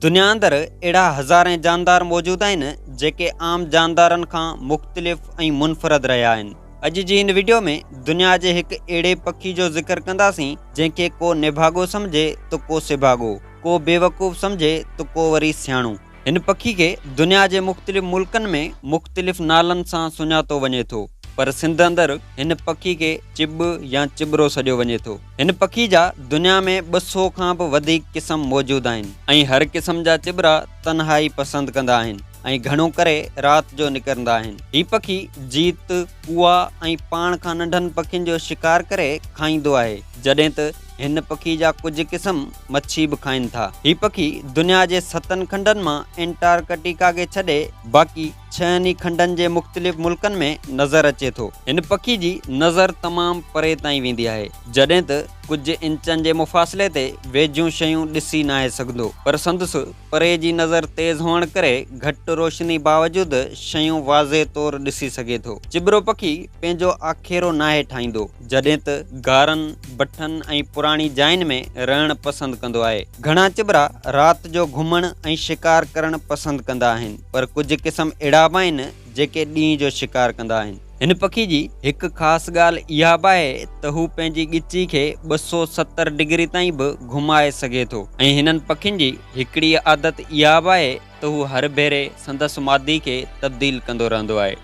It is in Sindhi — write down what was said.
دنيا اندر اهڙا هزارين جاندار موجود آهن جيڪي عام جاندارن کان مختلف ۽ منفرد رهيا آهن. اڄ جي هن وڊيو ۾ دنيا جي هڪ اهڙي پکي جو ذڪر ڪنداسين جنهن کي ڪو نڀاڳو سمجهي ته ڪو سڀاڳو، ڪو بيوقوف سمجهي ته ڪو وري سياڻو. هن پکي کي دنيا جي مختلف ملڪن ۾ مختلف نالن سان سڃاتو وڃي ٿو پر سنڌ اندر هن پکي کي چٻ يا چٻرو سڏيو وڃي ٿو. هن پکي جا دنيا ۾ 200 کان به وڌيڪ قسم موجود آهن ۽ هر قسم جا چٻرا تنهائي پسند ڪندا آهن ۽ گهڻو ڪري رات جو نڪرندا آهن. هي پکي جيت، ڪوئا ۽ پاڻ کان ننڍن پکين جو شڪار ڪري کائيندو آهي جڏهن ته هن پکي جا ڪجهه قسم مڇي به کائين ٿا. هي پکي دنيا جي ستن کنڊن مان انٽارڪٽيڪا کي ڇڏي باقي ڇهن ئي کنڊن جي مختلف ملڪن ۾ نظر اچي ٿو. هن پکي جي نظر تمام پري تائين ويندي آهي، جڏهن ته ڪجهه انچن جي مفاصلي تي ويجهيون شيون ڏسي ناهي سگهندو، پر سندس پري جي نظر تيز هئڻ ڪري گهٽ روشني باوجود شيون واضح طور ڏسي سگهي ٿو. چٻرو پکي پنهنجو آکيرو ناهي ٺاهيندو. جڏهن ته غارن، بٺن ۽ پراڻي جاين ۾ رهڻ پسند ڪندو آهي. گهڻا چٻرا رات جو گهمڻ ۽ شڪار ڪرڻ پسند ڪندا آهن، پر ڪجهه قسم اهڙا به آهن، جيڪي ڏينهن جو شڪار ڪندا آهن. هن پکي جي هڪ خاص ڳالهه اها به آهي ته هو پنهنجي ڳچي کي 270 ڊگري تائين به گهمائي سگهي ٿو ۽ هنن پکين جي هڪڙي عادت اها به آهي ته هو هر ڀيري سندس مادي کي تبديل ڪندو رهندو آهي.